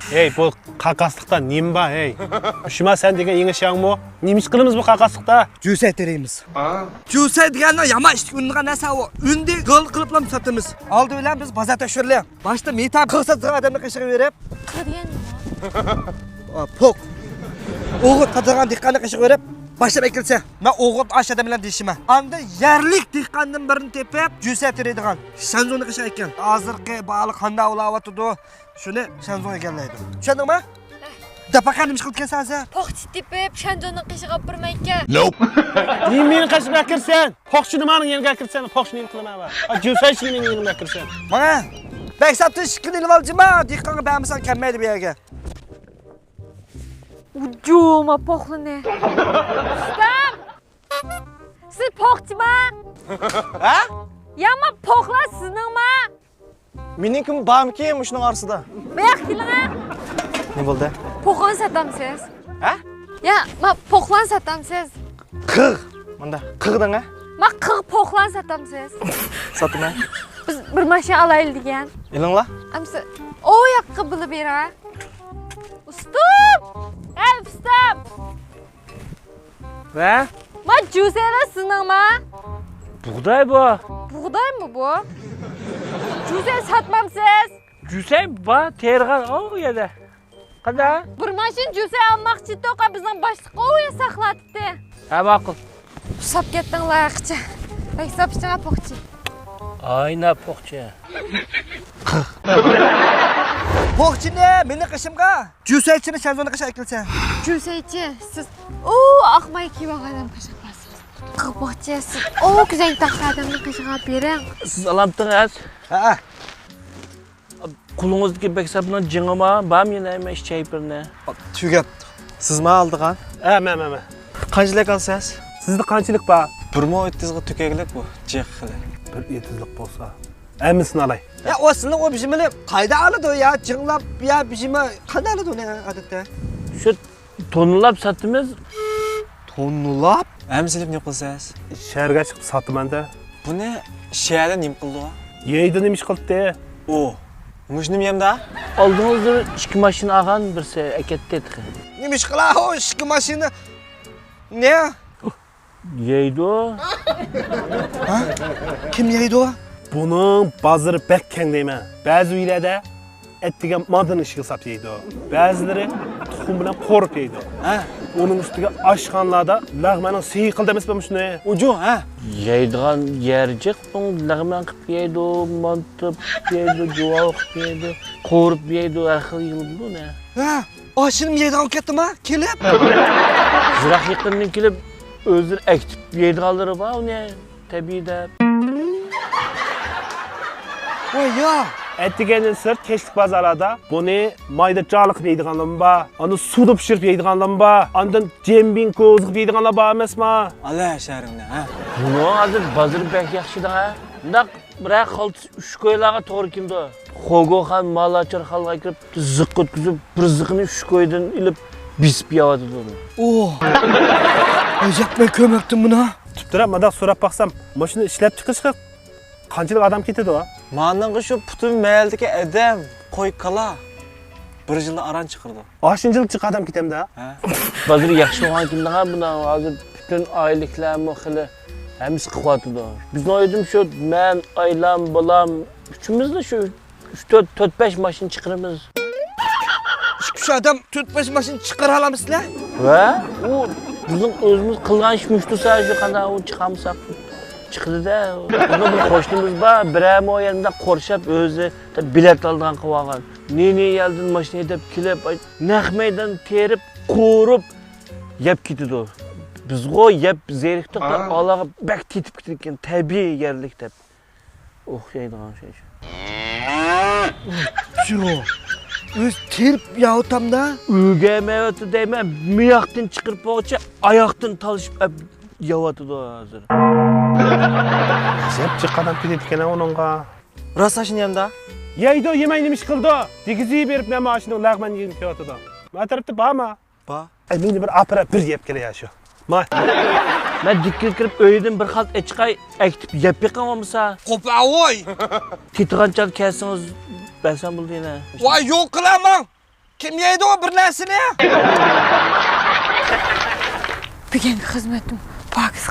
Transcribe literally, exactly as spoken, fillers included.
ھەي، بۇ قاقاسلىقتا نېمە بار، ھەي؟ شۇما سەن دېگەن يېڭىشياڭمۇ؟ نېمە ئىش قىلىمىز بۇ قاقاسلىقتا؟ جۈسەي تېرىيمىز. جۈسەي دېگەننىڭ يامان ئىشتىكى ئۈنىدىغان نەرسە ئۇ. ئۈندى غىل قىلىپلا ساتىمىز. ئالدى بىلەن بىز بازار تەكشۈرلى. باشتا مېتا قىغ ساتىدىغان ئادەمنى قېشىغا بېرىپ. قىغ دېگەن نېمە؟ ئا، پوق. ئوغۇت ساتىدىغان دېھقاننى قېشىغا بېرىپ، باشلاپ ئەكەلسە، مەن ئوغۇت ئاشۇ ئادەم بىلەن دېيىشىمەن. ئاندىن يەرلىك دېھقاندىن بىرنى تېپىپ، جۈسەي تېرىيدىغان شەنزۇنى قېشىغا ئەكەل. ھازىرقى باھالىق قانداق ئۇلاۋاتىدۇ، شۇنى شەنزۇ ئىگىلەيدۇ. چۈشەندىڭمۇ؟ دەپ باقە، نېمە ئىش قىلىدىكەنسەن ھازىر؟ پوخچى تېپىپ، شەنزۇنىڭ قېشىغا ئاپىرىمەنكەن. نېمە مېنىڭ قېشىمغا ئەكىرسەن؟ پوخچىنى مانىڭ يېنىغا ئەكىرسەن، پوخچىنى نېمە قىلىمەن مەن؟ ئا، جۈسەيچىنى مېنىڭ يېنىمغا ئەكىرسەن. ماڭا بەك ساپتىن ئىككىنى ئېلىۋالجىما، دېھقانغا بەرمىسەڭ كەلمەيدۇ بۇ يەرگە. ئۇجۇما پوخلىنى. ئۇستام! سىز پوخچىما؟ ھە؟ يامان پوخلار سىزنىڭما؟ مېنىڭكىمۇ بارمىكىن مۇشۇنىڭ ئارىسىدا؟ بۇياق كېلىڭە. نېمە بولدى؟ پوخلان ساتامسىز؟ ھە؟ يا، ما پوخلان ساتامسىز؟ قىغ. مۇندا قىغ دەڭە. ما قىغ پوخلان ساتامسىز؟ ساتىمەن. بىز بىر ماشىنا ئالايلى دېگەن. ئېلىڭلار. ئەمسە ئۇ ياققا بىلە بېرە. ئۇستام! ھەي، ئۇستام! ۋە؟ ما جۈسەيلەر سىزنىڭما؟ بۇغداي بۇ. بۇغدايمۇ بۇ؟ جۈسەي ساتمامسىز؟ جۈسەي بار، تېرىغان ئۇ يەردە. قانداق؟ بىر ماشىنا جۈسەي ئالماقچى ئىدۇق، بىزنىڭ باشلىق ئۇ يەردە ساقلاۋاتىدۇ. ھە، ماقۇل. ساپ كەتتىڭلار، قىچا. بەك ساپ ئىچىڭە پوخچى. ئاينا پوخچى. پوخچىنى مېنىڭ قېشىمغا، جۈسەيچىنى شەنزۇنىڭ قېشىغا ئەكەلسە. جۈسەيچى، سىز ئۇ ئاقماي كىيىۋالغان ئادەم قېشىغا بارسىڭىز. قىغ پوخچى، سىز ئۇ كۆزەڭگە تاققان ئادەمنىڭ قېشىغا بېرىڭ. سىز ئالامتىڭىز؟ ھەئە. قولىڭىزدىكى بەك ساپنىڭ جىڭىما بارمۇ يەنە ھەممە ئىش چايپىرىنى؟ تۈگەپتۇ. سىزما ئالىدىغان؟ ھە، مەن، مەن، مەن. قانچىلىك ئالىسىز؟ سىزدە قانچىلىك بار؟ بىر مىڭ ئېتىزغا تۈگەكلىك بۇ، جىق خېلى. بىر ئېتىزلىق بولسا، ھەممىسىنى ئالاي. يا، ئۇ سىلىنىڭ ئۇ بىژىمىنى قايدا ئالىدۇ يا؟ جىڭلاپ يا بىژىمى قانداق ئالىدۇ ئۇنى ئادەتتە؟ شۇ توننىلاپ ساتىمىز. توننىلاپ؟ ھەممىسىنى ئېلىپ نېمە قىلىسىز؟ شەھەرگە چىقىپ ساتىمەن-دە. بۇنى شەھەردە نېمە قىلىدۇ؟ يەيدۇ، نېمە ئىش قىلدى؟ ئۇ، مۇشۇنىمۇ يەمدا؟ ئالدىڭىزدا ئىككى ماشىنا ئالغان، بىرسى ئەكەتتى تېخى. نېمە ئىش قىلا ئۇ ئىككى ماشىنا؟ نە؟ يەيدۇ. ھە؟ كىم يەيدۇ؟ بۇنىڭ بازىرى بەك كەڭ دەيمەن. بەزى ئۆيلەردە ئەتىگەن مادىنىڭ ئىشىكىگە ساپ يەيدۇ. بەزىلىرى تۇخۇم بىلەن قورۇپ يەيدۇ. ھە؟ ئۇنىڭ ئۈستىگە ئاشخانىلاردا لەغمەننىڭ سېيى قىلدى ئەمەسمۇ مۇشۇنى؟ ئۇجۇ، ھە؟ يەيدىغان يەر جىق، لەغمەن قىلىپ يەيدۇ، مانتا قىلىپ يەيدۇ، جۇۋاۋ قىلىپ يەيدۇ، قورۇپ يەيدۇ، ھەر خىل يىلىدۇ نە. ھە؟ ئاشۇنىمۇ يەيدىغان بولۇپ كەتتىما، كېلىپ؟ يىراق يېقىندىن كېلىپ، ئۆزلىرى ئەكېتىپ يەيدىغانلىرى بار ئۇنى، تەبىئىي دەپ. ۋاي يا! ئەتىگەندىن سىرت كەچلىك بازارلاردا بۇنى مايدا چالا قىلىپ يەيدىغانلارمۇ بار، ئاندىن سۇدا پىشۇرۇپ يەيدىغانلارمۇ بار، ئاندىن جيەنبىڭ كوزا قىلىپ يەيدىغانلار بار ئەمەسما؟ ئالە شەھىرىڭنى، ھە؟ بۇنىڭ ھازىر بازىرى بەك ياخشىدىغا. مۇنداق بىرەر خالتىسى ئۈچ كويلارغا توغرا كېلىدۇ. خوگوخان مالاچور خانلىقىغا كىرىپ، زىق ئۆتكۈزۈپ، بىر زىقىنى ئۈچ كويدىن ئېلىپ، بېسىپ يەۋاتىدۇ. ئوھ! ئەجەب، مەن كۆرمەپتىم بۇنى. تۈپتىرەپ مۇنداق سوراپ باقسام، مۇشۇنى ئىشلەپ چىقىشقا قانچىلىك ئادەم كېتىدۇ؟ مانىڭغا شۇ پۈتۈن مەھەللىدىكى ئادەم، قوي-كالا بىر يىلدا ئاران چىقىرىدۇ. ئاشۇنچىلىك جىق ئادەم كېتەمدۇ؟ ھە. بازىرى ياخشى بولغان كۈندە بۇنىڭ ھازىر پۈتۈن ئائىلىلىكلەرمۇ خېلى ھەممىسى قىلىۋاتىدۇ. بىزنىڭ ئۆيدىمۇ شۇ مەن، ئايلام، بالام، ئۈچىمىزلا شۇ ئۈچ، تۆت، تۆت، بەش ماشىنا چىقىرىمىز. ئىككى، ئۈچ ئادەم تۆت، بەش ماشىنا چىقىرالامسىلەر؟ ۋە ئۇ بىزنىڭ ئۆزىمىز قىلغان ئىش مۇشۇ تۇرسا، شۇ قانداق ئۇ چىقارمىساق چىقىدۇ-دە. بىزنىڭ بىر قوشنىمىز بار، بىرەر مو يەردە قورشاپ ئۆزى بېلەت ئالىدىغان قىلىۋالغان. نى-نى يەردىن ماشىنا ھەيدەپ كېلىپ، نەق مەيدان تېرىپ، قورۇپ، يەپ كېتىدۇ. بىزغۇ يەپ زېرىكتۇق، ھە. ئالاغا بەك تېتىپ كېتىدىكەن، تەبىئىي يەرلىك دەپ. ئوخشايدىغان ئوخشايدۇ. شۇ. ئۆزى تېرىپ يەۋاتامدا. ئۆگەنمەيۋاتىدۇ دەيمەن، مىياقتىن چىقىرىپ بولغۇچە ئاياقتىن تالىشىپ ئەپ يەۋاتىدۇ ھازىر. ئەجەب جىق ئادەم كېتىدىكەن ئۇنىڭغا. راست ئاشۇنى يەمدا؟ يەيدۇ، يېمەي نېمە ئىش قىلىدۇ؟ دېگۈزى بېرىپ مەن ماشىنىنىڭ لەغمەن يېگۈم كېلىۋاتىدۇ. ما تەرەپتە بارما؟ بار. ئەي، مېنى بىر ئاپىرە، بىر يەپ كېلەي يا شۇ. ما. مەن دىككىگە كىرىپ ئۆيدىن بىر خالتا ئېچىقاي، ئەكېتىپ يەپ بېقىڭ بولمىسا. قوپاۋوي! كېتىدىغان چاغدا كەلسىڭىز بەرسەم بولدى يەنە. ۋاي، يوق قىلاماڭ! كىم يەيدۇ بىر نەرسىنى؟ بۈگۈنكى خىزمىتىم پاكىز